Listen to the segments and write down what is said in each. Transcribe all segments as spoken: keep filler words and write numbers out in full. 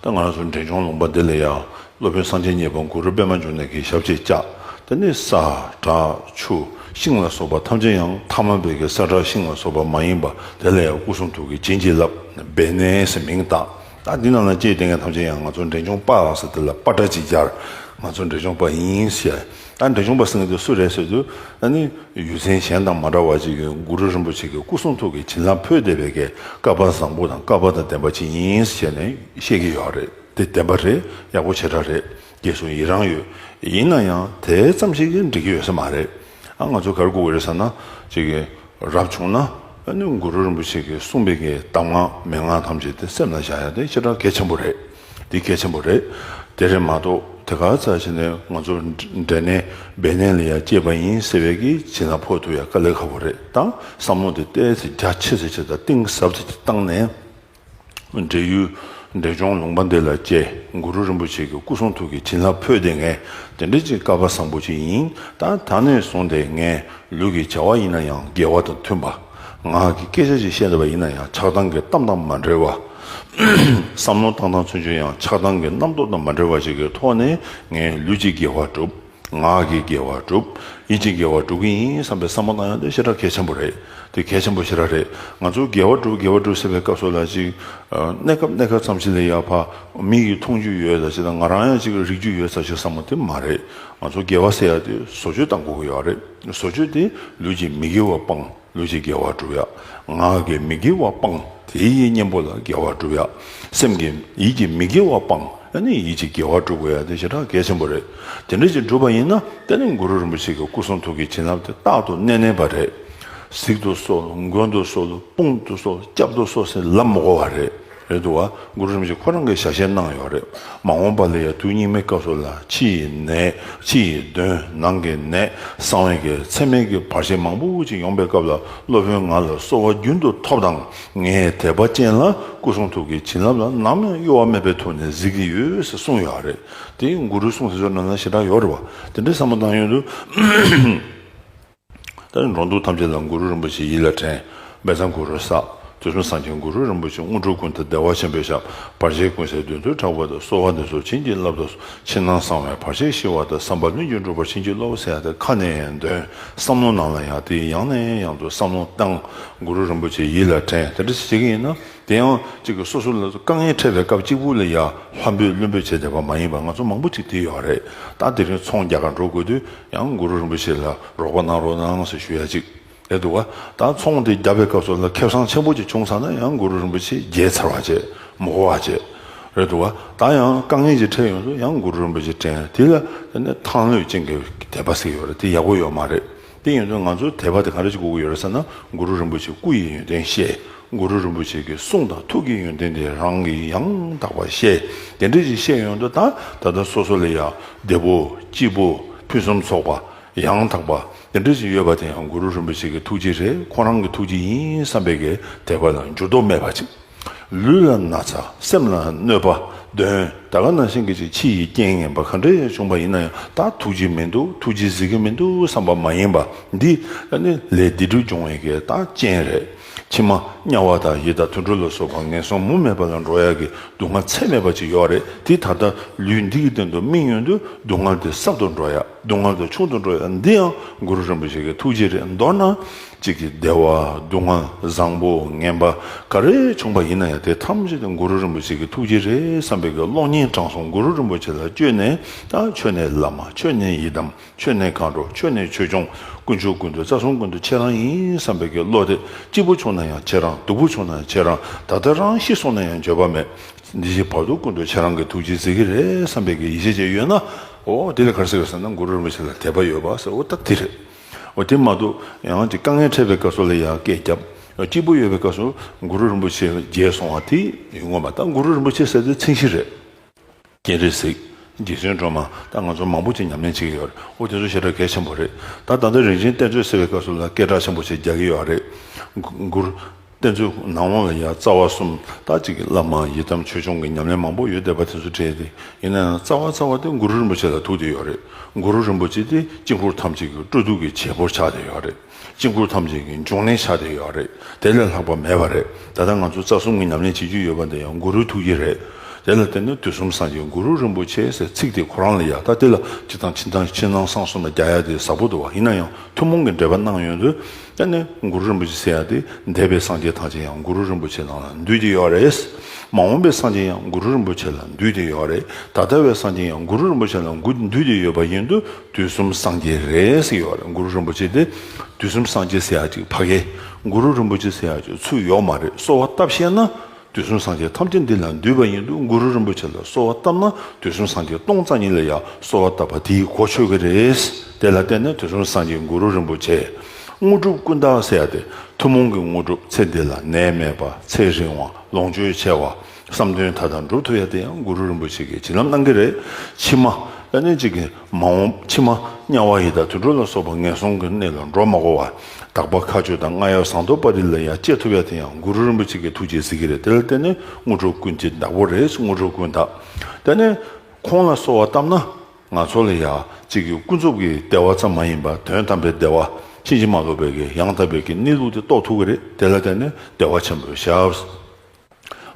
ད་ང་རང་ཚོ་འབྲས་ལྗོངས་ལུང་པ་འདི་ལ་ཡང་སློབ་དཔོན་སངས་རྒྱས་གཉིས་པ་གུ་རུ་པདྨ་འབྱུང་གནས་ཀྱི་ཞབས་ཀྱིས་བཅགས། དེ་ནས་ས་བྲག་ཆུ་ཤིང་ལ་སོགས་པ་ཐམས་ཅད་ཡང་ཐ་མལ་པའི་གི་ས་བྲག་ཤིང་ལ་སོགས་པ་མ་ཡིན་པ་དེ་ལ་ཡང་སྐུ་གསུང་ཐུགས་ཀྱིས་བྱིན་གྱིས་བརླབས། སྦས་གནས་ཟེར་མིང་བཏགས། ད་འདི་ནང་ལ་སྐྱེས་བསྡད་མཁན་ཐམས་ཅད་ཡང་ང་ཚོ་འབྲས་ལྗོངས་པ་ཟེར་དེ་ལ་པ་སྒྲ་གཅིག་སྦྱར། ང་ཚོ་འབྲས་ལྗོངས་པ་ཡིན་ཟེར། ད་འབྲས་ལྗོངས་པ་ཟེར་མཁན་དེ་སུ་རེད་ཟེར་དུས། ཨ་ནི་ཡུལ་ཚན་གཞན་དང་མ་འདྲ་བ་ཅིག་གི་གུ་རུ་རིན་པོ་ཆེ་གི་སྐུ་གསུང་ཐུགས་ཀྱི་བྱིན་རླབས་འཕོས་བསྡད་པའི་གི་བསྐལ་པ་བཟང་པོ་དང་བསྐལ་པ་དང་ལྡན་པ་ཅིག་ཡིན་ཟེར་ནས་བཤད་ཀྱི་ཡོད་རེད། དེ་བདེན་པ་རེད། ཡག་པོ་ཞེ་དྲག་རེད། རྒྱས་སོང་། ཡི་རང་ཡོད། ཡིན་ན་ཡང་དེ་ཙམ་ཞིག་གིས་འགྲིག་གི་ཡོད་ས་མ་རེད། ཨ་ང་ཚོ་ག་རེ་དགོས་ཀྱི་རེད་ཟེར་ན། ཅིག་གི་རབ་བྱུང་ན། ཨ་ནི་གུ་རུ་རིན་པོ་ཆེ་གིས་གསུངས་པའི་གི་གདམས་ངག་མན་ངག་ཐམས་ཅད་དེ་སེམས་ལ་བཞག་ཡ་དེ་ཞེ་དྲག་གལ་ཆེན་པོ་རེད། འདི་གལ་ཆེན་པོ་རེད། དེ་རེད་མ་གཏོགས་དེ་ག་ཚ་བྱས་ནས་ང་ཚོ་འབྲས་གནས་སྦས་གནས་ལ་ཡང་སྐྱེས་པ་ཡིན་ཟེར་བའི་གི་བྱིན་རླབས་འཕོ་ཐུབ་ཡ་དཀའ་ལས་ཁག་པོ་རེད། ད་བསམ་བློ་དེ་ཏོག་ཙམ་རྒྱ་ཆེ་ཙམ་ཅིག་དང་གཏིང་ཟབ་ཙམ་ཅིག་བཏང་ནས། འབྲས་ཡུལ་འབྲས་ལྗོངས་ལུང་པ་འདི་ལ་སྐྱེས། གུ་རུ་རིན་པོ་ཆེ་གི་སྐུ་གསུང་ཐུགས་ཀྱི་བྱིན་རླབས་འཕོས་ཏེ་ངས་དེ་འདྲ་ཅིག་བསྐལ་པ་བཟང་པོ་ཅིག་ཡིན། ད་ད་ནས་བཟུང་སྟེ་ངས་ལུས་ཀྱི་བྱ་བ་ཡིན་ན་ཡང་དགེ་བ་དང་མཐུན་པ། ངག་གི་སྐད་ཆ་ཅིག་བཤད་བསྡད་པ་ཡིན་ན་ཡང་ཆགས་སྡང་གི་གཏམ་དང་མ་འབྲེལ་བ། བསམ་བློ་བཏང་སྟངས་ཚུན་ཆད་ཡང་ཆགས་སྡང་གི་རྣམ་རྟོག་དང་མ་འབྲེལ་བ་ཞིག་གི་ཐོག་ནས་ངས་ལུས་ཀྱི་དགེ་བ་བསྒྲུབ། ངག་གི་དགེ་བ་བསྒྲུབ། ཡིད་ཀྱི་དགེ་བ་བསྒྲུབ་ཀྱི་ཡིན་བསམ་པའི་བསམ་བློ་བཏང་ཡག་དེ་ཞེ་དྲག་གལ་ཆེན་པོ་རེད། དེ་གལ་ཆེན་པོ་ཞེ་དྲག་རེད། ང་ཚོ་དགེ་བ་བསྒྲུབ་དགེ་བ་བསྒྲུབ་ཟེར་བའི་སྐབས་སུ་ལ་ཅིག་ཨ། གནས་སྐབས་གནས་སྐབས་ཙམ་ཞིག་ལ་ཡར་ཕར་མིག་གིས་མཐོང་རྒྱུ་ཡོད་ད་ཅིག་དང་། ང་རང་ཡང་ཅིག་རིག་རྒྱུ་ཡོད་ས་ཞིག་བསམ་བློ་དེ་མ་རེད། ང་ཚོ་དགེ་བ་ཟེར་ཡག་དེ་བཟོ་བཅོས་བཏང་དགོས་ཀྱི་ཡོད་རེད། བཟོ་བཅོས་དེ་ལུས་ཀྱི་མི་དགེ་བ་སྤང་། ལུས་ཀྱི་དགེ་བ་སྒྲུབ་ཡག་ངག་གི་མི་དགེ་བ་སྤང་། དེའི་གཉེན་པོ་ལ་དགེ་བ་སྒྲུབ་ཡག་སེམས་ཀྱི་ཡིད་ཀྱི་མི་དགེ་བ་སྤང་། ཨ་ནི་ཡིད་ཀྱི་དགེ་བ་སྒྲུབ་དགོས་ཡག་དེ་ཞེ་དྲག་གལ་ཆེན་པོ་རེད། དེ་འདྲ་ཅིག་བསྒྲུབས་པ་ཡིན་ན་དེ་ནི་གུ་རུ་རིན་པོ་ཆེ་གི་སྐུ་གསུང་ཐུགས་ཀྱི་བྱིན་རླབས་དེ་རྟག་ཏུ་གནས་གནས་པ་རེད། གཟིགས་དུ་གསོལ། མགོན་དུ་གསོལ། དཔུང་དུ་གསོལ། སྐྱབས་དུ་གསོལ་ཟེར་ལབ་མི་དགོས་པ་རེད། རེད་འདུག་བ། གུ་རུ་རིན་པོ་ཆེ་ཁོ་རང་གིས་ཞལ་བཞེས་གནང་ཡོད་རེད། མ་འོངས་པ་ལ་ཡང་དུས་སྙིགས་མའི་སྐབས་སུ་ལ་ཕྱི་ཡི་ནད། ཕྱི་ཡི་གདོན། ནང་གི་ནད། གསང་བའི་གི་མཚམས་མེད་ཀྱི་བར་ཆད་མང་པོ་ཅིག་ཡོང་པའི་སྐབས་ལ་སློབ་དཔོན་ང་ལ་གསོལ་བ་རྒྱུན་དུ་ཐོབ་དང་། ངའི་དད་པ་ཅན་ལ་སྐུ་གསུང་ཐུགས་ཀྱི་བྱིན་རླབས་ལ་ནམ་ཡང་གཡོ་བ་མེད་པའི་ཐོག་ནས་གཟིགས་ཀྱི་ཡོད་ཟེར་གསུངས་ཡོད་རེད། དེ་གུ་རུའི་གསུང་ཟེར་ཚོ་ནང་ན་ཞེ་དྲག་ཡོད་རེད་བ། དེ་འདྲའི་བསམ་བློ་བཏང་ཡོང་དུས། ད་ནི་འགྲོ་འདུག་ཐམས་ཅད་ལ་གུ་རུ་རིན་པོ་ཆེ་ཡིད་ལ་དྲན། དཔལ་བཟང་གུ་རུ་གསལ། དུས་གསུམ་སངས་རྒྱས་གུ་རུ་རིན་པོ་ཆེ། དངོས་གྲུབ་ཀུན་ཏུ་བདེ་བ་ཆེན་པོའི་ཞབས། བར་ཆད་ཀུན་སེལ་མདུན་དུ་གྲགས་པ་དང་། གསོལ་བ་འདེབས་སོ་བྱིན་གྱིས་བརླབ་ཏུ་གསོལ། ཕྱི་ནང་གསང་བའི་བར་ཆད་ཞི་བ་དང་། བསམ་པ་སྨིན་གྱིས་འགྲུབ་པར་བྱིན་གྱིས་རློབས་ཟེར་ཡག་དེ་ཁ་ནས་ཡང་འདོན། བསམ་བློ་ནང་ལ་ཡང་དེ་ཡང་ནས་ཡང་དུ་བསམ་བློ་བཏང་། གུ་རུ་རིན་པོ་ཆེ་ཡིད་ལ་དྲན། དེ་འདྲ་ཞིག་བྱེད་ཀྱི་ཡིན་ན། དེ་ཡང་གཅིག་གི་སོ་སོ་ལ་དཀའ་ངལ་འཕྲད་པའི་སྐབས་གཅིག་པུ་ལ་ཡ་ལྷམ་འབོད་ལྷུན་འབོད་བྱས་བསྡད་པ་མ་ཡིན་པ། ང་ཚོ་མང་པོ་ཅིག་དེ་ཡོད་རེད། ད་དེ་རིང་ཚོང་རྒྱག་གར་འགྲོ་དགོས་དུས་ཡང་གུ་རུ་རིན་པོ་ཆེ་ལ་རོགས་པ་གནང་རོགས་གནང་ཟེར་ཞུ་ཡ་ཅིག་རེད་འདུག་བ། ད་ཚོང་དེ་བརྒྱབ་པའི་སྐབས་སུ་ལ་ཁེ་བཟང་ཆེན་པོ་ཅིག་བྱུང་ཚར་ན་ཡང་གུ་རུ་རིན་པོ་ཆེ་བརྗེད་ཚར་བ་བྱས། མི་གོ་བ་བྱས། རེད་འདུག་བ། ད་ཡང་དཀའ་ངལ་ཅིག་འཕྲད་ཡོང་དུས་ཡང་གུ་རུ་རིན་པོ་ཆེ་དྲན། དེ་ལ་དེ་ནས་ཐང་ལྷོད་ཅན་གྱི་དད་པ་ཟེར་གྱི་ཡོད་རེད། དེ་ཡག་པོ་ཡོད་མ་རེད། དེ་ཡིན་དུས་ང་ཚོའི་དད་པ་དེ་ག་འདྲ་ཞིག་དགོས་ཀྱི་ཡོད་རེད་ཟེར་ན། གུ་རུ་རིན་པོ་ཆེ་སྐུ་ཡི་ཡོན་ཏན་ཤེས། གུ་རུ་རིན་པོ་ཆེ་གི་གསུང་དང་ཐུགས་ཀྱི་ཡོན་ཏན་དེ་རང་གིས་ཡང་དག་པར་ཤེས། དེ་འདྲ་ཞིག་ཤེས་ཡོང་དུས་ད་ད་ལྟ་སོ་སོ་ལ་ཡ་སྡེ་པོ་སྐྱིད་པོ་ཕུན་སུམ་ཚོགས་པ་ཡང་དག་པ་དེ་འདྲ་ཞིག་ཡོད་པ་དེ་ཡང་གུ་རུ་རིན་པོ་ཆེ་གི་ཐུགས་རྗེ་རེད། ཁོ་རང་གི་ཐུགས་རྗེ་ཡིན་བསམ་པའི་གི་དད་པ་ལ་འགྱུར་ལྡོག་མེད་པ་ཅིག་ལུས་ལ་ན་ཚ། སེམས་ལ་གནོད་པ། གདོན། ད་ག་ནང་བཞིན་གྱི་ཅིག་ཕྱི་ཡི་རྐྱེན་ངན་པ་ག་འདྲ་ཡང་བྱུང་པ་ཡིན་ན་ཡང་། ད་ཐུགས་རྗེ་མི་འདུག་ཐུགས་རྗེ་གཟིགས་ཀྱི་མི་འདུག་བསམ་པ་མ་ཡིན་པ། འདི་ཨ་ནི་ལས་སྡིག་སྒྲིབ་སྦྱོང་བའི་གི་ད་རྐྱེན་རེད། ཕྱི་མ་དམྱལ་བ་དང་ཡི་དྭགས་དུད་འགྲོ་ལ་སོགས་པ་ངན་སོང་མུ་མེད་པ་ལ་འགྲོ་ཡ་གི་སྡུག་བསྔལ་ཚད་མེད་པ་ཅིག་ཡོད་རེད། དེ་ད་ལྟ་ལུས་འདི་གི་སྟེང་དུ་སྨིན་ཡོང་དུས་སྡུག་བསྔལ་དེ་ཟབ་ཏུ་འགྲོ་ཡ། སྡུག་བསྔལ་དེ་ཆུང་དུ་འགྲོ་ཡ། འདི་ཡང་གུ་རུ་རིན་པོ་ཆེ་གི་ཐུགས་རྗེ་རེད། མདོར་ན། གཅིག་གི་བདེ་བ། སྡུག་བསྔལ། བཟང་པོ། ངན་པ། ག་རེ་བྱུང་པ་ཡིན་ན་ཡང་དེ་ཐམས་ཅད་དེ་གུ་རུ་རིན་པོ་ཆེ་གི་ཐུགས་རྗེ་རེད་བསམ་པའི་གི་བློ་སྙིང་བྲང་གསུམ་གུ་རུ་རིན་པོ་ཆེ་ལ་བཅོལ་ནས། ད་མཆོད་གནས་བླ་མ། མཆོད་གནས་ཡི་དམ། མཆོད་གནས་མཁའ་འགྲོ། མཆོད་གནས་ཆོས་སྐྱོང་། དཀོན་མཆོག་ཀུན་འདུས་རྩ་གསུམ་ཀུན་འདུས་ཁྱེད་རང་ཡིན་བསམ་པའི་གི་བློ་དེ། སྐྱིད་པོ་བྱུང་ན་ཡང་ཁྱེད་རང་། སྡུག་པོ་བྱུང་ན་ཡང་ཁྱེད་རང་། ད་ལྟ་རང་ཤི་སོང་ན་ཡང་འགྱོད་པ་མེད། འདི་ཕྱི་བར་དོ་ཀུན་ཏུ་ཁྱེད་རང་གི་ཐུགས་རྗེས་གཟིགས་ཀྱི་རེད་བསམ་པའི་གི་ཡིད་ཆེས་བཅས་ཡོད་ན། འོ་དེ་ལ་ག་རེ་ཟེར་གི་ཟེར་ན་གུ་རུ་རིན་པོ་ཆེ་ལ་དད་པ་ཡོད་པ་ཟེར། འོ་ད་དེ་རེད། འོ་དེ་མ་གཏོགས་ཡང་ཅིག་དཀའ་ངལ་འཕྲད་པའི་སྐབས་སུ་ལ་ཡང་སྐད་རྒྱབ། སྐྱིད་པོ་ཡོད་པའི་སྐབས་སུ་གུ་རུ་རིན་པོ་ཆེ་མཇལ་སོང་བ་དེ་ཡོང་གི་མ། ད་གུ་རུ་རིན་པོ་ཆེ་ཟེར་དེ་མཚན་གཞི་རེད། སྤྱན་རས་གཟིགས། རྗེ་བཙུན་སྒྲོལ་མ། ད་ང་ཚོ་མང་པོ་ཅིག་ཉམས་ལེན་བྱེད་ཀྱི་ཡོད་རེད། འོ་དེ་ཚོ་ཞེ་དྲག་གལ་ཆེན་པོ་རེད། ད་ད་ལྟ་རིན་ཆེན་གཏེར་མཛོད་ཟེར་བའི་སྐབས་སུ་ལ་སྐད་གྲགས་ཆེན་པོ་ཞིག་རྒྱག་གི་ཡོད་རེད། གུ་རུ། གཏེར་མཛོད་ནང་ལོགས་ལ་ཡང་རྩ་བ་གསུམ། ད་ཅིག་བླ་མ་ཡི་དམ་ཆོས་སྐྱོང་གི་ཉམས་ལེན་མང་པོ་ཡོད་བསྡད་པ་དེ་ཚོ་བྲིས་ཏེ། ཡིན་ན་ཡང་རྩ་བ་རྩ་བ་དེ་གུ་རུ་རིན་པོ་ཆེ་ལ་ཐུག་བསྡད་ཡོད་རེད། གུ་རུ་རིན་པོ་ཆེ་དེ་དཀྱིལ་འཁོར་ཐམས་ཅད་ཀྱི་སྤྲོ་བསྡུ་གི་བྱེད་པོར་ཆགས་བསྡད་ཡོད་རེད། དཀྱིལ་འཁོར་ཐམས་ཅད་ཀྱི་འབྱུང་གནས་ཆགས་བསྡད་ཡོད་རེད། དེ་ལས་ལྷག་པ་མེད་པ་རེད། ད་ལྟ་ང་ཚོ་རྩ་གསུམ་གྱི་ཉམས་ལེན་བྱེད་རྒྱུ་ཡོད་པ་འདི་ཡང་གུ་རུའི་ཐུགས་རྗེ་རེད། དེ་ལ་བརྟེན་ནས་དུས་གསུམ་སངས་རྒྱས་གུ་རུ་རིན་པོ་ཆེ་ཟེར་ཚིག་དེ་ཁོ་རང་ལ་ཡ། ད་དེ་ལ་སྤྱིར་བཏང་ཕྱི་ནང་ཕྱི་ནང་གསང་གསུམ་ལ་རྒྱག་ཡ་དེ་ཟབ་པོ་འདུག་བ། ཡིན་ན་ཡང་ཐུན་མོང་གི་འགྲེལ་པ་གནང་ཡོང་དུས། དེ་ནས་གུ་རུ་རིན་པོ་ཆེ་ཟེར་ཡ་དེ། འདས་པའི་སངས་རྒྱས་ཐམས་ཅད་ཡང་གུ་རུ་རིན་པོ་ཆེ་ནང་ལ་འདུས་ཏེ་ཡོད་རེད། མ་འོངས་པའི་སངས་རྒྱས་ཡང་གུ་རུ་རིན་པོ་ཆེ་ལ་འདུས་ཏེ་ཡོད་རེད། ད་ལྟ་བའི་སངས་རྒྱས་ཡང་གུ་རུ་རིན་པོ་ཆེ་ལ་འདུས་ཏེ་ཡོད་པ་ཡིན་དུས། དུས་གསུམ་སངས་རྒྱས་རེད་ཟེར་ཡོད་རེད། གུ་རུ་རིན་པོ་ཆེ་དེ་དུས་གསུམ་སངས་རྒྱས་ཟེར་ཡ་ཅིག་ཕ་གི། གུ་རུ་རིན་པོ་ཆེ་ཟེར་ཡ་ཅིག་ཚུད་ཡོད་མ་རེད། གསོལ་བ་བཏབ་ཤེས་ན། དུས་གསུམ་སངས་རྒྱས་ཐམས་ཅད་འདི་ལ་འདུས་པ་ཡིན་དུས། གུ་རུ་རིན་པོ་ཆེ་ལ་གསོལ་བ་བཏབ་ན། དུས་གསུམ་སངས་རྒྱས་སྟོང་རྩ་གཉིས་ལ་ཡང་གསོལ་བ་བཏབ་པ་དེའི་གོ་ཆོད་ཀྱི་རེད། དེ་ལ་བརྟེན་ནས་དུས་གསུམ་སངས་རྒྱས་གུ་རུ་རིན་པོ་ཆེ། དངོས་གྲུབ་ཀུན་བདག་ཟེར་ཡ་དེ། ཐུན་མོང་གི་དངོས་གྲུབ། ཚེ་འདི་ལ་ནད་མེད་པ། ཚེ་རིང་བ། ལོངས་སྤྱོད་ཆེ་བ། བསམ་དོན་མཐའ་དག་འགྲུབ་ཐུབ་ཡ་དེ་ཡང་གུ་རུ་རིན་པོ་ཆེ་གིས་བྱིན་རླབས་གནང་གི་རེད། ཕྱི་མ། ཨ་ནི་གཅིག་གི་མ་འོངས་ཕྱི་མ་དམྱལ་བ་ཡི་དྭགས་དུད་འགྲོ་ལ་སོགས་པ་ངན་སོང་གི་གནས་ལ་འགྲོ་མ་དགོས་པ། དག་པ་མཁའ་སྤྱོད་དང་རྔ་ཡབ་ཟངས་མདོག་དཔལ་རི་ལ་ཡང་སྐྱེ་ཐུབ་ཡ་དེ་ཡང་གུ་རུ་རིན་པོ་ཆེ་གི་ཐུགས་རྗེས་གཟིགས་ཀྱི་རེད། དེ་ལ་བརྟེན་ནས་དངོས་གྲུབ་ཀུན་གྱི་བདག་པོ་རེད། དངོས་གྲུབ་ཀུན་བདག། དེ་ནས་ཁོང་ལ་གསོལ་བ་བཏབ་ན། ང་ཚོ་ལ་ཡང་གཅིག་གི་ཀུན་རྫོབ་ཀྱི་བདེ་བ་ཙམ་མ་ཡིན་པར། དོན་དམ་པའི་བདེ་བ། ཕྱིན་ཅི་མ་ལོག་པའི་གི་ཡང་དག་པའི་གི་གནས་ལུགས་དེ་རྟོགས་ཐུབ་ཀྱི་རེད། དེ་ལ་བརྟེན་ནས་བདེ་བ་ཆེན་པོ་ཞེས།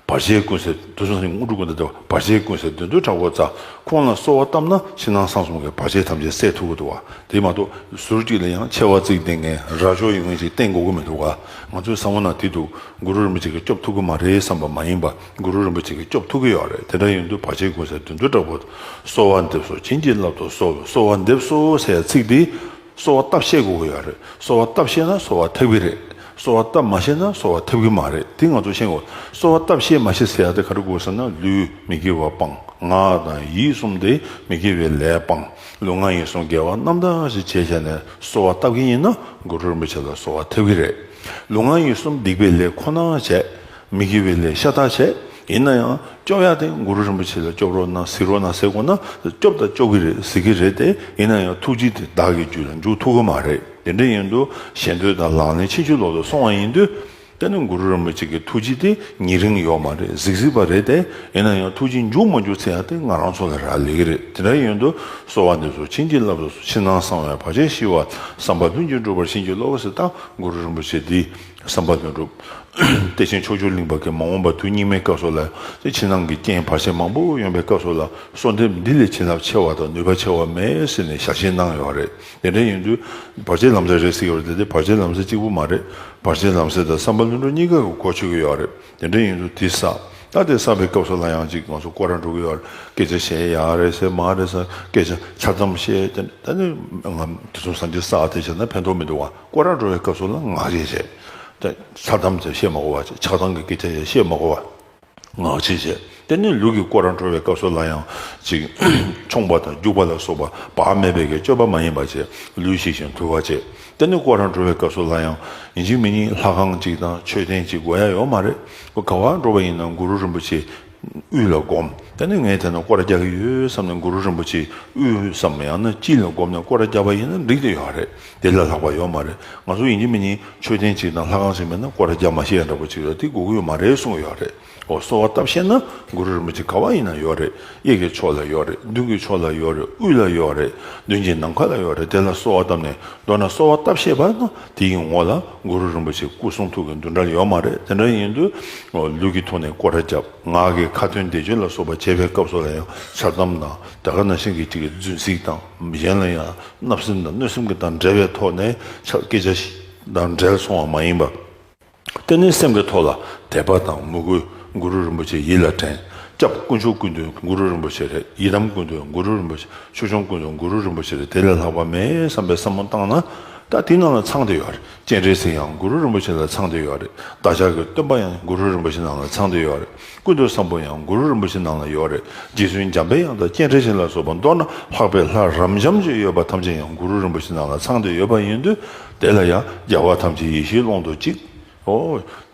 བར་ཆད་ཀུན་སེལ། དུས་གསུམ་སངས་རྒྱས་དངོས་གྲུབ་ཀུན་བདག་བདེ་བ། བར་ཆད་ཀུན་སེལ་བདུད་འདུལ་དྲག་པོ་རྩལ། ཁོང་ལ་གསོལ་བ་བཏབ་ན་ཕྱི་ནང་གསང་གསུམ་གྱི་བར་ཆད་ཐམས་ཅད་སེལ་ཐུབ་ཀྱི་འདུག་བ། དེ་མ་གཏོགས་ཟུར་གཅིག་ལ་ཡང་མཆེ་བ་གཙིགས་བསྡད་མཁན་རྭ་ཅོ་ཡོད་མཁན་ཅིག་བསྟེན་དགོས་ཀྱི་མི་འདུག་བ། ང་ཚོའི་བསམ་བློ་ནང་དེ་འདུག་གུ་རུ་རིན་པོ་ཆེ་གིས་སྐྱོབ་ཐུབ་ཀྱི་མ་རེད་བསམ་པ་མ་ཡིན་པ། གུ་རུ་རིན་པོ་ཆེ་གིས་སྐྱོབ་ཐུབ་ཀྱི་ཡོད་རེད། དེ་འདྲ་ཡིན་དུས་བར་ཆད་ཀུན་སེལ་བདུད་འདུལ་དྲག་པོ། གསོལ་བ་འདེབས་སོ། བྱིན་གྱིས་བརླབ་ཏུ་གསོལ། གསོལ་བ་འདེབས་སོ་ཟེར་ཚིག་འདི། གསོལ་བ་བཏབ་ཤེས་དགོས་ཀྱི་ཡོད་རེད། གསོལ་བ་བཏབ་ཤེས་ན་གསོལ་བ་ཐེབས་ཀྱི་རེད། གསོལ་བ་བཏབ་མ་ཤེས་ན་གསོལ་བ་ཐེབས་ཀྱི་མ་རེད། དེ་ང་ཚོ་ཤེས་དགོས། གསོལ་བ་བཏབ་ཤེས་མ་ཤེས་ཟེར་ཡ་དེ་ག་རེ་དགོས་ཟེར་ན། ལུས་མི་དགེ་བ་སྤངས། ངག་དང་ཡིད་གསུམ་དེ་མི་དགེ་བའི་ལས་སྤངས། ལུས་ངག་ཡིད་གསུམ་དགེ་བ་རྣམ་དག་ཞིག་བྱས་བྱས་ནས་གསོལ་བ་བཏབ་ཀྱི་ཡིན་ན། གུ་རུ་རིན་པོ་ཆེ་ལ་གསོལ་བ་ཐེབས་ཀྱི་རེད། ལུས་ངག་ཡིད་གསུམ་སྡིག་པའི་ལས་ཁོ་ན་བྱས། མི་དགེ་བའི་ལས་ཤ་སྟག་བྱས། ཡིན་ན་ཡང་སྐྱོབ་ཡ་དེ། གུ་རུ་རིན་པོ་ཆེ་ལ་སྐྱོབ་རོགས་གནང་། གཟིགས་རོགས་གནང་ཟེར་དགོས་ན། སྐྱོབ་དང་སྐྱོབ་ཀྱི་རེད། གཟིགས་ཀྱི་རེད་དེ། ཡིན་ན་ཡང་ཐུགས་རྗེ་དེ་བདག་གིས་རྒྱུད་ལ་འཇུག་ཐུབ་ཀྱི་མ་རེད། དེ་འདྲ་ཡིན་དུས་ཞལ་འདོན་དང་ལག་ལེན་ཕྱིན་ཅི་ལོག་ཏུ་སོང་བ་ཡིན་དུས། དེ་ནི་གུ་རུ་རིན་པོ་ཆེ་གི་ཐུགས་རྗེ་དེ་ཉེ་རིང་ཡོད་མ་རེད། གཟིགས་གཟིགས་པ་རེད་དེ། ཡིན་ན་ཡང་ཐུགས་རྗེ་འཇུག་མ་འཇུག་ཟེར་ཡ་དེ་ང་རང་ཚོ་ལ་རག་ལས་ཀྱི་རེད། དེ་འདྲ་ཡིན་དུས་གསོལ་བ་འདེབས་སོ། བྱིན་གྱིས་བརླབ་ཏུ་གསོལ། ཕྱི་ནང་གསང་བའི་བར་ཆད་ཞི་བ། བསམ་པ་ལྷུན་གྱིས་འགྲུབ་པར་བྱིན་གྱིས་རློབས་ཟེར། ད་གུ་རུ་རིན་པོ་ཆེ་འདི་བསམ་པ་ལྷུན་གྲུབ། བདེ་ཆེན་ཕྱོགས་བཅུར་གླིང་པ་གི་མ་འོངས་པ་དུས་སྙིགས་མའི་སྐབས་སུ་ལ། དེ་ཕྱི་ནང་གི་རྐྱེན་བར་ཆད་མང་པོ་ཡོང་བའི་སྐབས་སུ་ལ། གསོལ་འདེབས་འདི་ལས་བྱིན་རླབས་ཆེ་བ་དང་ནུས་པ་ཆེ་བ་མེད་ཟེར་ནས་ཞལ་བཞེས་གནང་ཡོད་རེད། དེ་འདྲ་ཡིན་དུས་བར་ཆད་ལམ་སེལ་རེད་ཟེར་གྱི་ཡོད་རེད་དེ། བར་ཆད་ལམ་སེལ་གཅིག་པུ་མ་རེད། བར་ཆད་ལམ་སེལ་དང་བསམ་པ་ལྷུན་གྲུབ་གཉིས་ཀ་གི་གོ་ཆོད་ཀྱི་ཡོད་རེད། དེ་འདྲ་ཡིན་དུས་དེ་བསགས། ད་དེ་བསགས་པའི་སྐབས་སུ་ལ་ཡང་ཅིག་ང་ཚོ་སྐོར་ར་འགྲོ་གི་ཡོད་རེད། སྐད་ཆ་བཤད་ཡ་རེད་ཟེར། མ་རེད་ཟེར། སྐད་ཆ་འཆལ་གཏམ་བཤད། དེ་ད་ནི་ང་དུས་གསུམ་སངས་རྒྱས་བསགས་དེ་བྱས་ན་ཕན་ཐོགས་མི་འདུག་བ། སྐོར་ར་འགྲོ་བའི་སྐབས་སུ་ལ་ངག་བཅད་བྱས། དེ་འཆལ་གཏམ་དེ་བཤད་མ་དགོས་པ། འཆལ་གཏམ་གྱི་སྐད་ཆ་ཡང་བཤད་མ་དགོས་པ། ངག་བཅད་བྱས། དེ་ནི་ལུས་ཀྱི་སྐོར་ར་འགྲོ་བའི་སྐབས་སུ་ལ་ཡང་ཅིག་མཆོངས་པ་དང་རྒྱུག་པ་ལ་སོགས་པ་བག་མེད་པའི་གི་སྤྱོད་པ་མ་ཡིན་པ་བྱས། ལུས་ཞིག་ཅིང་དུལ་བ་བྱས། དེ་ནི་སྐོར་ར་འགྲོ་བའི་སྐབས་སུ་ལ་ཡང་ཡིན་གཅིག་མིན་གཉིས་ལྷ་ཁང་ཅིག་དང་མཆོད་རྟེན་ཅིག་དགོས་ཡ་ཡོད་མ་རེད། ག་པར་འགྲོ་བ་ཡིན་ན་གུ་རུ་རིན་པོ་ཆེ་དབུས་ལ་བསྒོམ། དེ་ནས་ངས་དེ་ན་སྐོར་ར་རྒྱག་གི་ཡོད་བསམ་ནས་གུ་རུ་རིན་པོ་ཆེ་དབུས་སམ་ཡང་ན་དཀྱིལ་ལ་བསྒོམ་ནས་སྐོར་ར་རྒྱག་པ་ཡིན་ན་འགྲིག་དེ་ཡོད་རེད། དེ་ལས་ལྷག་པ་ཡོད་མ་རེད། ང་ཚོ་ཡིན་གཅིག་མིན་གཉིས་མཆོད་རྟེན་ཅིག་དང་ལྷ་ཁང་ཞིག་མེད་ན་སྐོར་ར་རྒྱག་མ་ཤེས་ཡ་འདྲ་པོ་ཅིག་ཡོད་དེ་དགོས་ཀྱི་ཡོད་མ་རེད་གསུང་གི་ཡོད་རེད། འོ་གསོལ་བ་བཏབ་ཤེས་ན་གུ་རུ་རིན་པོ་ཆེ་ག་པར་ཡིན་ན་ཡོད་རེད། གཡས་ཀྱི་ཕྱོགས་ལ་ཡོད་རེད། མདུན་གྱི་ཕྱོགས་ལ་ཡོད་རེད། དབུས་ལ་ཡོད་རེད། མདུན་གྱི་ནམ་མཁའ་ལ་ཡོད་རེད། དེ་ལ་གསོལ་བ་བཏབ་ནས་མདོར་ན་གསོལ་བ་བཏབ་ཤེས་པ་ན་དེ་ཡི་ངོ་ལ་གུ་རུ་རིན་པོ་ཆེ་སྐུ་གསུང་ཐུགས་ཀྱི་འདུན་གྲལ་ཡོད་མ་རེད། དེ་འདྲ་ཡིན་དུས་ལུས་ཀྱི་ཐོག་ནས་སྐོར་ར་བརྒྱབ། ངག་གི་ཁ་ཏོན་བཟླས་བརྗོད་ལ་སོགས་པ་བྱེད་པའི་སྐབས་སུ་ལ་ཡང་འཆལ་གཏམ་དང་དེ་ག་ནང་བཞིན་གྱི་ཅིག་རྫུན་ཚིག་དང་། གཞན་ལ་ཡང་བརྣབ་སེམས་དང་གནོད་སེམས་ཀྱི་དང་འབྲེལ་བའི་ཐོག་ནས་སྐད་ཆ་དང་འབྲེལ་སོང་བ་མ་ཡིན་པ། དེ་ནས་སེམས་ཀྱི་ཐོག་ལ་དད་པ་དང་མོས་གུས་གུ་རུ་རིན་པོ་ཆེ་ཡིད་ལ་དྲན། སྐྱབས་དཀོན་མཆོག་ཀུན་འདུས་གུ་རུ་རིན་པོ་ཆེ་རེད། ཡི་དམ་ཀུན་འདུས་གུ་རུ་རིན་པོ་ཆེ། ཆོས་སྐྱོང་ཀུན་འདུས་གུ་རུ་རིན་པོ་ཆེ་རེད། དེ་ལས་ལྷག་པ་མེད་བསམ་པའི་བསམ་བློ་བཏང་ན། ད་དེ་ནང་ལ་ཚང་བསྡད་ཡོད་རེད། སྤྱན་རས་གཟིགས་ཡང་གུ་རུ་རིན་པོ་ཆེ་ལ་ཚང་བསྡད་ཡོད་རེད། བདག་ཅག་གི་སྟོན་པ་ཡང་གུ་རུ་རིན་པོ་ཆེ་ནང་ལ་ཚང་བསྡད་ཡོད་རེད། ཀུན་ཏུ་བཟང་པོ་ཡང་གུ་རུ་རིན་པོ་ཆེ་ནང་ལ་ཡོད་རེད། རྗེ་བཙུན་འཇམ་པའི་དབྱངས་དང་སྤྱན་རས་གཟིགས་ལ་སོགས་པ་མདོར་ན་ལྷག་པའི་ལྷ་རབ་འབྱམས་ཀྱི་ཡོད་པ་ཐམས་ཅད་ཡང་གུ་རུ་རིན་པོ་ཆེ་ནང་ལ་ཚང་བསྡད་ཡོད་པ་ཡིན་དུས། དེ་ལ་ཡང་རྒྱལ་བ་ཐམས་ཅད་ཡེ་ཤེས་ཀློང་དུ་གཅིག། ཨོ།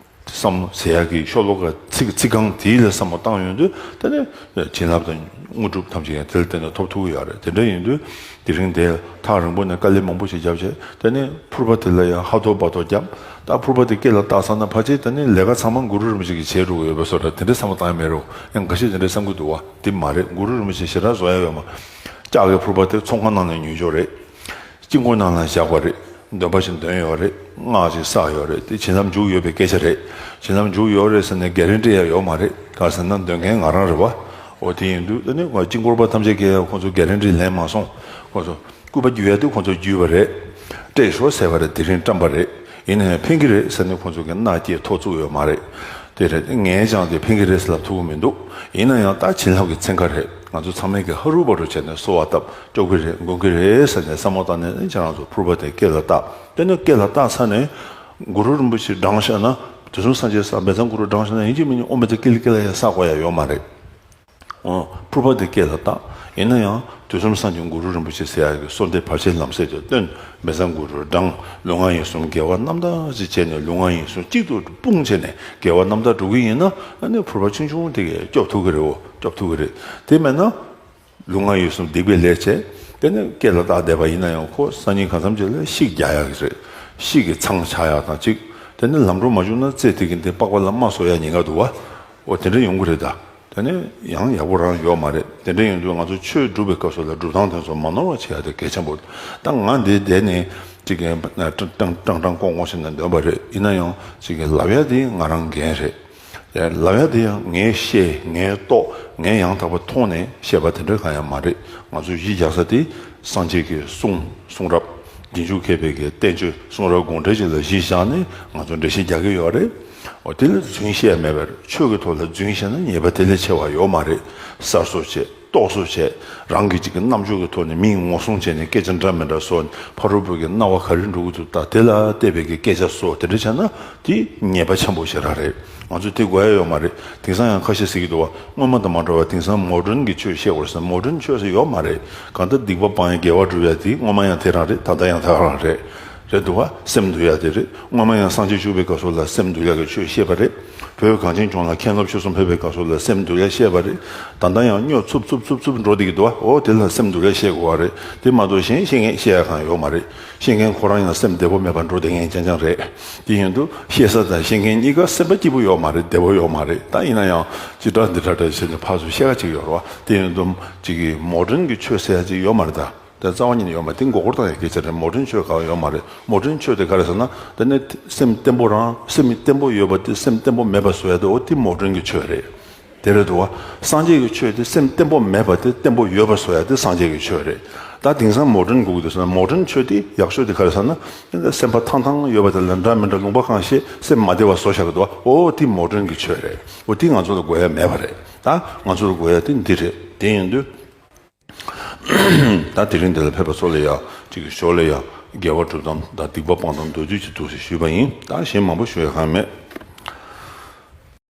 བསམ་ཟེར་ཡག་གི་ཤོ་ལོ་ཀ་ཚིག་ཚིག་རྐང་དེའི་ལ་བསམ་བློ་བཏང་ཡོང་དུས། དེ་ནས་བྱིན་རླབས་དང་དངོས་གྲུབ་ཐམས་ཅད་ཡང་དེ་ལ་བརྟེན་ནས་ཐོབ་ཐུབ་ཀྱི་ཡོད་རེད། དེ་འདྲ་ཡིན་དུས་དེ་རིང་དེ་ཐག་རིང་པོ་ནས་དཀའ་ལས་མང་པོ་ཞིག་བརྒྱབ་བྱས། དེ་ནས་ཕུར་པ་དེ་ལ་ཡང་ཧ་ཐོ་བ་ཐོ་བརྒྱབ། ད་ཕུར་པ་དེ་སྐེ་ལ་བཏགས་ཚར་ན་ཕལ་ཆེར་དེ་ནས་ལས་ཀ་ཚང་མ་གུ་རུ་རིན་པོ་ཆེ་གིས་བྱེད་འགྲོ་གི་ཡོད་པའི་བཟོ་འདྲ་དེ་འདྲའི་བསམ་བློ་བཏང་ཡ་མེད་རུང་། ཡང་འགའ་ཤས་དེ་འདྲའི་བསམ་གྱི་འདུག་བ། དེ་མ་རེད། གུ་རུ་རིན་པོ་ཆེ་ཞེ་དྲག་བཟོ་ཡ་ཡོད་མ། ལྕགས་ཀྱི་ཕུར་པ་དེ་ཚོང་ཁང་ནང་ནས་ཉོས་ཆོག་རེད། དཀྱིལ་འཁོར་ནང་ལ་བཞག་པ་རེད། འདོན་པ་ཞིག་འདོན་ཡོད་རེད། སྔགས་ཤིག་བསགས་ཡོད་རེད། དེ་བྱིན་རླབས་འཇུག་ཡོད་པའི་སྐད་ཆ་རེད། བྱིན་རླབས་འཇུག་ཡོད་རེད་ཟེར་ནས་གྷ་རན་ཊི་ཡང་ཡོད་མ་རེད། གང་ཟེར་ན་འདོན་མཁན་ང་རང་རེད་བ། འོ་དེ་ཡིན་དུས་ད་ནི་དཀྱིལ་འཁོར་པ་ཐམས་ཅད་ཀྱིས་ཁོང་ཚོ་གྷ་རན་ཊི་ལེན་མ་སོང་། ཁོང་ཚོ་སྐུད་པ་རྒྱུག་ཡ་དེ་ཁོང་ཚོ་རྒྱུག་པ་རེད། སྤྲད་ཤོག་ཟེར་བ་རེད། དེ་རིང་བཀྲམ་པ་རེད། ཡིན་ན་ཡང་ཕན་གྱི་རེད་ཟེར་ནས་ཁོང་ཚོ་གི་མནའ་སྐྱེལ་ཐོ་བཙུགས་ཡོད་མ་རེད། དེ་རེད། ངས་ཀྱང་དེ་ཕན་གྱི་རེད་ཟེར་ལབ་ཐུབ་ཀྱི་མི་འདུག་ཡིན་ན་ཡང་ད་བྱིན་རླབས་ཀྱི་ཚན་ཁ་རེད། ང་ཚོ་ཚང་མས་ཀྱི་ཧ་རུ་བ་རུ་བྱས་ནས་གསོལ་བ་བཏབ། སྐྱོབ་ཀྱི་རེད། འགོག་གི་རེད་ཟེར་ནས་བསམ་བློ་བཏང་ནས་ཁྱེད་རང་ཚོ་ཕུར་པ་དེ་སྐེ་ལ་བཏགས། དེ་ནས་སྐེ་ལ་བཏགས་ཚར་ནས་གུ་རུ་རིན་པོ་ཆེ་བགྲངས་བཞག་ན། དུས་གསུམ་སངས་རྒྱས་ས་མེ་བཙན་གུ་རུ་བགྲངས་བཞག་ན་ཡིན་གཅིག་མིན་གཅིག་ཨོ་མེ་ཏ་ཀི་ལི་ཀི་ལ་ཡ་བསགས་དགོས་ཡ་ཡོད་མ་རེད། འོ། ཕུར་པ་དེ་སྐེ་ལ་བཏགས། ཡིན་ན་ཡང་དུས་གསུམ་སངས་རྒྱས་གུ་རུ་རིན་པོ་ཆེ་ཟེར་ཡག་གི་གསོལ་འདེབས་བར་ཆད་ལམ་སེལ་དེ་བཏོན། མེ་བཙན་གུ་རུ་བགྲངས། ལུས་ངག་ཡིད་གསུམ་དགེ་བ་རྣམ་དག་ཅིག་བྱས་ནས་ལུས་ངག་ཡིད་གསུམ་གཅིག་ཏུ་སྤུངས་བྱས་ནས་དགེ་བ་རྣམ་དག་སྒྲུབ་ཀྱི་ཡིན་ན། ཨ་ནི་ཕུར་པ་ཆུང་ཆུང་དེ་གས་སྐྱོབ་ཐུབ་ཀྱི་རེད། འོ། སྐྱོབ་ཐུབ་ཀྱི་རེད། དེ་མེད་ན། ལུས་ངག་ཡིད་གསུམ་སྡིག་པའི་ལས་བྱས། དེ་ནས་སྐེ་ལ་བཏགས་བསྡད་པ་ཡིན་ན་ཡང་ཁོ་སང་ཉིན་གང་འཚམ་ཅིག་ལ་ཤིག་རྒྱག་ཡག་གི་རེད། ཤིག་གི་ཚང་ཆགས་ཡག་དང་གཅིག་དེ་ནས་ལམ་འགྲོ་མ་བྱུང་ན་རྩེ་དེ་གི་འདི་པགས་པ་ལ་རྨ་བཟོ་ཡག་ཉེན་ཁ་འདུག་བ། འོ་དེ་འདྲ་ཡོང་གི་རེད་ད། དེ་ནས་ཡང་ཡག་པོ་རང་ཡོད་མ་རེད། དེ་འདྲ་ཡོང་དུས་ང་ཚོ་ཆོས་སྒྲུབ་པའི་སྐབས་སུ་ལ་སྒྲུབ་སྟངས་དེ་ཚོ་མ་ནོར་བ་བྱེད་ཡག་དེ་གལ་ཆེན་པོ། ད་ང་འདི་བསྡད་ནས་ཅིག་གི་ཀྲང་ཀྲང་ཀྲང་ཀྲང་ཀོང་ཀོང་བྱས་ནས་འདོན་པ་རེད། ཡིན་ན་ཡང་ཅིག་གི་ལབ་ཡག་དེ་ང་རང་འགན་རེད། ལབ་ཡག་དེ་ཡང་ངས་ཤེས། ངས་རྟོགས། ངས་ཡང་དག་པ་མཐོང་ནས་བཤད་པ་དེ་འདྲ་གང་ཡང་མ་རེད། ང་ཚོས་གཞི་རྒྱག་ས་དེ་སངས་རྒྱས་ཀྱི་གསུང་། གསུང་རབ། རྗེས་འཇུག་མཁས་པའི་གི་བསྟན་བཅོས་གསུང་རབ་དགོངས་འགྲེལ་བཅས་ལ་གཞི་བཞག་ནས་ང་ཚོ་འགྲེལ་བཤད་རྒྱག་གི་ཡོད་རེད། འོ་དེ་ལ་རྫུན་བཤད་མེད་པར་ཆོས་ཀྱི་ཐོག་ལ་རྫུན་བཤད་ན་ཉེས་པ་དེ་ལས་ཆེ་བ་ཡོད་མ་རེད། གསར་བཟོ་བྱས། རྟོག་བཟོ་བྱས། རང་གི་ཅིག་གི་རྣམ་དཔྱོད་ཀྱི་ཐོག་ནས་མིའི་ངོ་སྲུང་བྱས་ནས་སྐད་ཆ་འདྲ་མི་འདྲ་བཟོ། ཕ་རོལ་པོ་གི་སྣང་བ་ག་རེ་འགྲོ་གི་འདུག་ད་དེ་ལ་བལྟས་པའི་གི་སྐད་ཆ་བཟོ། དེ་འདྲ་བྱས་ན་དེ་ཉེས་པ་ཆེན་པོ་ཞེ་དྲག་རེད། ང་ཚོས་དེ་དགོས་ཡ་ཡོད་མ་རེད། དེང་སང་ཡང་ཁ་ཤས་ཟེར་གྱི་འདུག་བ། སྔོན་མ་དང་མ་འདྲ་བ་དེང་སང་མོ་ཌརན་གྱི་ཆོས་བཤད་དགོས་ཟེར། མོ་ཌརན་ཆོས་ཟེར་ཡོད་མ་རེད། གང་ལྟར་སྡིག་པ་སྤང་ཡ་དགེ་བ་སྒྲུབ་ཡ་དེ་སྔོན་མ་ཡང་དེ་རང་རེད། ད་ལྟ་ཡང་དེ་རང་རེད། རེད་འདུག་བ། སེམས་འདུལ་ཡ་དེ་རེད། སྔོན་མ་ཡང་སངས་རྒྱས་བཞུགས་པའི་སྐབས་སུ་ལ་སེམས་འདུལ་ཡ་གི་ཆོས་བཤད་པ་རེད། བོད་གངས་ཅན་ལྗོངས་ལ་མཁན་སློབ་ཆོས་གསུམ་ཕེབས་པའི་སྐབས་སུ་ལ་སེམས་འདུལ་ཡ་བཤད་པ་རེད། ད་ལྟ་ཡང་སྨྱོ་འཚུབ་འཚུབ་འཚུབ་འཚུབ་འགྲོ་བསྡད་ཀྱི་འདུག་བ། འོ་དེ་ལ་སེམས་འདུལ་ཡ་བཤད་དགོས་བ་རེད། དེ་མ་གཏོགས་གཞན་བཤད་མཁན་བཤད་ཡ་གང་ཡོད་མ་རེད། བཤད་མཁན་ཁོ་རང་ཡང་སེམས་བདེ་པོ་མེད་པར་འགྲོ་བསྡད་མཁན་རྐྱང་རྐྱང་རེད། དེ་ཡིན་དུས་བཤད་ས་དང་བཤད་མཁན་གཉིས་ཀ་སེམས་པ་སྐྱིད་པོ་ཡོད་མ་རེད། བདེ་པོ་ཡོད་མ་རེད། ད་ཡིན་ན་ཡང་ཅི་འདྲ་འདི་འདྲ་འདྲ་བྱས་ནས་ཕར་ཚུར་བཤད་ཁ་ཅིག་ཡོད་རེད་བ། དེ་ཡིན་དུས་ཅིག་གི་མོ་ཌརན་གྱི་ཆོས་ཟེར་ཡ་ཅིག་ཡོད་མ་རེད་ད། དེ་རྩ་བ་ཉིད་ནས་ཡོད་མ་རེད། དེ་མགོ་སྐོར་བཏང་ཡ་སྐད་ཆ་རེད། མོ་ཌརན་ཆོས་གང་ཡོད་མ་རེད། མོ་ཌརན་ཆོས་དེ་ག་རེ་ཟེར་ན། དེ་ནི་སེམས་བརྟན་པོ་རང་། སེམས་བརྟན་པོ་ཡོད་པ་དེ་སེམས་བརྟན་པོ་མེད་པ་བཟོ་ཡ་དེ། འོ་དེ་མོ་ཌརན་གྱི་ཆོས་རེད། དེ་རེད་འདུག་བ། སངས་རྒྱས་ཀྱི་ཆོས་དེ་སེམས་བརྟན་པོ་མེད་པ་དེ་བརྟན་པོ་ཡོད་པ་བཟོ་ཡ་དེ་སངས་རྒྱས་ཀྱི་ཆོས་རེད། ད་དེང་སང་མོ་ཌརན་དགོས་ཀྱི་འདུག་ཟེར་ན། མོ་ཌརན་ཆོས་དེ་ཡག་ཤོས་དེ་ག་རེ་ཟེར་ན། སེམས་པ་ཐང་ཐང་ཡོད་པ་དེ་ལ་འདྲ་མི་འདྲ་ལུང་པ་གང་བཤད། སེམས་མ་བདེ་བ་བཟོ་བཞག་གི་འདུག་བ། འོ་དེ་མོ་ཌརན་གྱི་ཆོས་རེད། འོ་དེ་ང་ཚོ་ལ་དགོས་ཡ་མེད་པ་རེད། ད་ང་ཚོ་ལ་དགོས་ཡ་དེ་འདི་རེད། དེ་ཡིན་དུས། ད་དེ་རིང་འདི་ལ་ཕེབས་པ་ཚོ་ལ་ཡ་ཅིག་གི་ཞོར་ལ་ཡ་དགེ་བ་སྒྲུབ་སྟངས་དང་སྡིག་པ་སྤང་སྟངས་མདོར་བསྡུས་ཅིག་འདུག་ཟེར་ཞུས་པ་ཡིན། ད་གཞན་མང་པོ་ཞུ་ཡ་གང་མེད།